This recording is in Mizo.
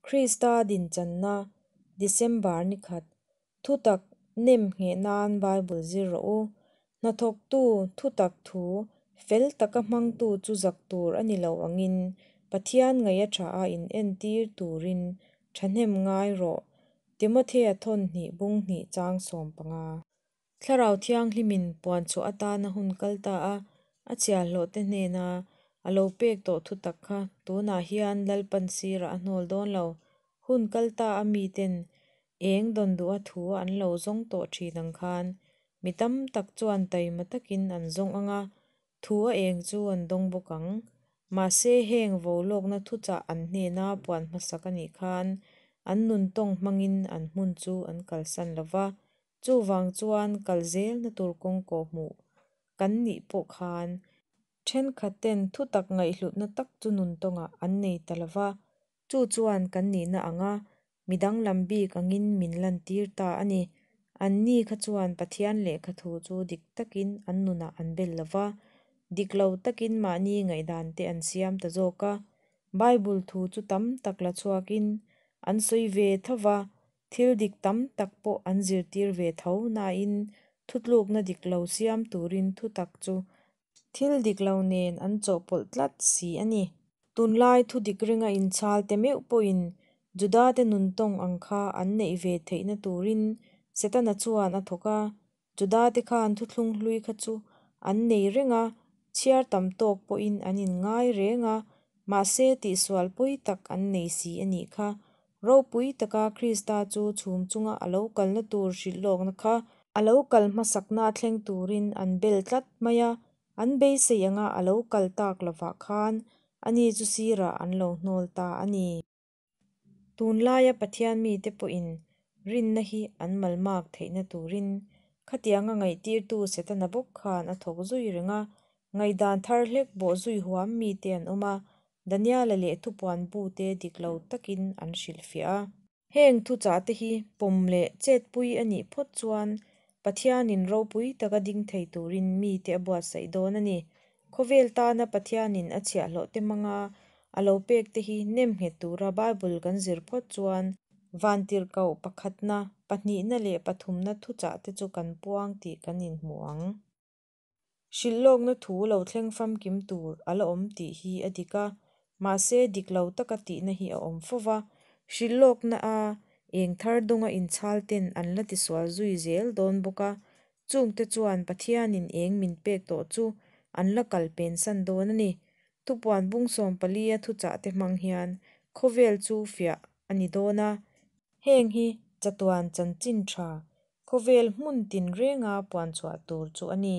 Krista dinchanna, December ni khat, Thutak nem ngheh nan Bible zir rawh u. Hnathawktu thutak thu fel taka hmangtu chu zak tur a ni lo angin Pathian ngaih a tha a inentir turin thahnem ngai rawh, Timothea thawn hnih bung hnih chang 15. Thlarau Thianghlimin puanchhuah atana hun kal ta a, a chhiahhlawhte hnena a lo pek tawh thutak kha tunah hian Lalpan sirah a hnawl dawn lo. Hun kal ta a miten eng dawn duha thu an lo zawng tawh thin ang khan mi tam tak chuan taima takin an zawng ang a, thu a eng chu an dawng bawk ang. Mahse heng volawkna thuchah an hnena puan hmasak a nih khan an nuntawng hmangin an hmun chu an kalsan lo va, chuvang chuan kal zelna tur kawng kawhhmuh kan nih pawh khan, thenkhatten thutak ngaihhlutna tak chu nuntawngah an nei ta lo va, chu chuan kan nihna anga mi danglam bik angin min lantir ta a ni. Anni kha chuan Pathian lehkha thu chu dik takin an nunah an bel lo va, dik lo takin mahni ngaihdante an siam ta zawk a. Bible thu chu tam tak la chhuakin an sawi ve tho va, thil dik tam tak pawh an zirtir ve tho nain thutlukna dik lo siam turin thutak chu thil dik lo nen an chawhpawlh tlat si a ni. Tunlai thudik ringa inchhal te meuh pawhin Judate nuntawng ang kha an neih ve theihna turin Setana chuan a thawk a. Judate khan thuthlung hlui kha chu an nei reng a, chhiar tam tawk pawhin an inngai reng a, mahse tihsual pawi tak an nei si a nih kha. Ropui taka Krista chu chhum chunga a lo kalna tur hrilhlawkna kha, a lo kal hmasakna thleng turin an bel tlat mai a, an beisei anga a lo kal tak lovah khan ani chu sirah an lo hnawl ta a ni. Tunlaia Pathian mite pawhin rinna hi an malmak theihna turin khatianga ngaihtirtu Setana bawk khan a thawk zui reng a, ngaihdan thar hlek bawh zui huam mite an awm a, Daniela leh thupuan bute dik lo takin an hrilhfiah a. Heng thuchahte hi pawm leh chetpui a nih phawt chuan Pathianin ropui taka ding thei turin mite a buatsaih dawn a ni. Khawvel tana Pathianin a chhiahhlawhte hmanga a lo pekte hi nemnghet tura Bible kan zir phawt chuan vantirhkoh pakhatna, pahnihna leh pathumna thuchahte chu kan puang tih kan inhmu ang. Hrilhlawkna thu lo thleng famkim tur a la awm tih hi a dik a, mahse dik lo taka tihna hi a awm fo va. Hrilhlawkna a eng thar dawnga inchhal ten an la tisual zui zel dawn bawk a, chungte chuan Pathianin eng min pek tawh chu an la kal pensan dawn a ni. Thupuan bung 14 a thuchah te hmang hian khawvel chu fiah a ni dawn a. Heng hi chatuan chanchin tha khawvel hmun tinrenga puanchhuah tur chu a ni.